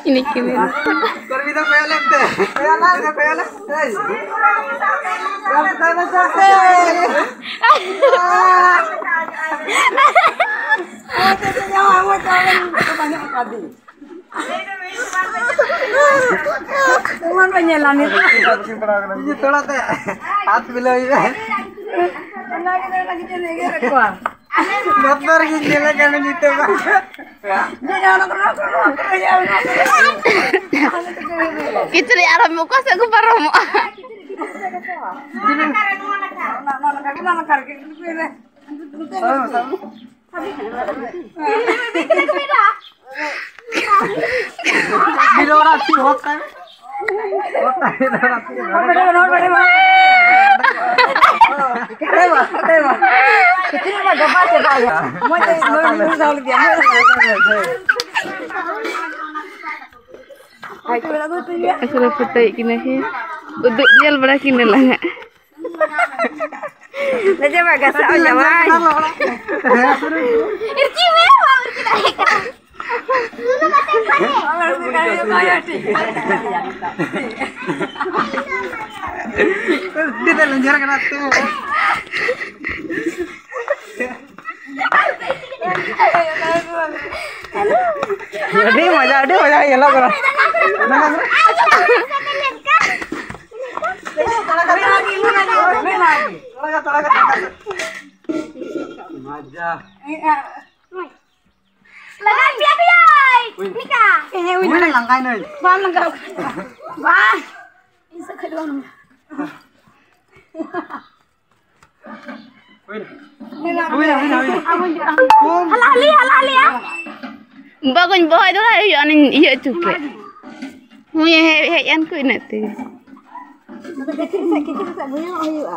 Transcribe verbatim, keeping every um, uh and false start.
ᱤᱱᱟᱹ ᱠᱟᱹᱢᱤ᱾ ᱠᱚᱨᱢᱤ ᱫᱚ ᱠᱚᱭᱚᱜ ᱞᱮᱱ ᱛᱮ᱾ ᱠᱚᱭᱚᱜ ᱞᱮᱱ ᱛᱮ, ᱠᱚᱭᱚᱜ ᱞᱮᱱ ᱛᱮ᱾ ᱛᱚᱲᱟ ᱛᱮ ᱦᱟᱛ ᱢᱤᱞᱟᱹᱣ ᱦᱩᱭᱩᱜᱼᱟ᱾ ᱚᱱᱟ ᱜᱮ ᱞᱟᱹᱜᱤᱫ ᱮᱜᱮᱨᱮᱫ ᱠᱚᱣᱟ᱾ ᱵᱚᱛᱚᱨ ᱜᱤᱧ ᱧᱮᱞᱮ ᱠᱟᱱᱟ ᱱᱤᱛᱚᱜ ᱢᱟ᱾ ᱠᱤᱪᱨᱤᱡ ᱟᱨᱦᱚᱸ ᱚᱠᱟ ᱥᱮᱫ ᱠᱚ ᱯᱟᱨᱚᱢᱚᱜᱼᱟ? ᱵᱤᱞᱚᱨᱟ ᱛᱤ ᱦᱚᱛ ᱛᱟᱭ᱾ ᱟᱠᱚ ᱫᱚ ᱯᱷᱳᱴᱳᱭᱮᱫ ᱠᱤᱱᱟ ᱠᱤ? ᱩᱫᱩᱜ ᱧᱮᱞ ᱵᱟᱲᱟ ᱠᱤᱱᱟ ᱞᱟᱦᱟ᱾ ᱞᱮᱡᱮ ᱢᱟ ᱜᱟᱥᱟᱣ ᱡᱟᱶᱟᱭ᱾ ᱤᱨᱪᱤ ᱢᱮ, ᱵᱟᱢ ᱤᱨᱪᱤ ᱫᱟᱲᱮᱭᱟᱜ ᱠᱟᱱᱟ᱾ ᱟᱹᱰᱤ ᱛᱮ ᱞᱮᱸᱡᱮᱨ ᱠᱟᱱᱟ ᱛᱚ᱾ ᱟᱹᱰᱤ ᱢᱚᱡᱟ, ᱟᱹᱰᱤ ᱢᱚᱡᱟ ᱧᱮᱞᱚᱜ ᱠᱟᱱᱟ᱾ ᱢᱚᱡᱟ᱾ ᱞᱟᱜᱟ ᱯᱮᱭᱟ ᱠᱚ ᱭᱟᱭ᱾ ᱱᱤᱠᱟ᱾ ᱦᱮᱸ, ᱦᱩᱭ ᱱᱟ᱾ ᱞᱟᱸᱜᱟᱭ ᱱᱟᱹᱧ᱾ ᱵᱟᱢ ᱞᱟᱸᱜᱟ᱾ ᱵᱟᱝ᱾ ᱤᱧ ᱥᱮᱫ ᱠᱷᱚᱡ ᱫᱚ ᱵᱟᱢ ᱞᱟᱸᱜᱟ᱾ ᱦᱩᱭ ᱱᱟ᱾ ᱦᱩᱭ ᱱᱟ, ᱦᱩᱭ ᱱᱟ, ᱦᱩᱭ ᱱᱟ᱾ ᱦᱟᱞᱟ ᱦᱟᱞᱤ, ᱦᱟᱞᱟ ᱦᱟᱞᱤ, ᱟ? ᱵᱟᱹᱧ ᱵᱚᱦᱚᱭ ᱫᱚ ᱵᱟᱭ ᱦᱩᱭᱩᱜᱼᱟ, ᱚᱱᱟᱧ ᱤᱭᱟᱹ ᱦᱚᱪᱚ ᱠᱮᱫ᱾ ᱦᱩᱭ ᱦᱮᱡ, ᱦᱮᱡ ᱮᱱ ᱠᱚ ᱤᱱᱟᱹᱜ ᱛᱮᱜᱮ᱾ ᱠᱤᱪᱨᱤᱡ ᱥᱮᱫ, ᱠᱤᱪᱨᱤᱡ ᱥᱮᱫ ᱵᱩᱡᱷᱟᱹᱣ ᱦᱩᱭᱩᱜᱼᱟ᱾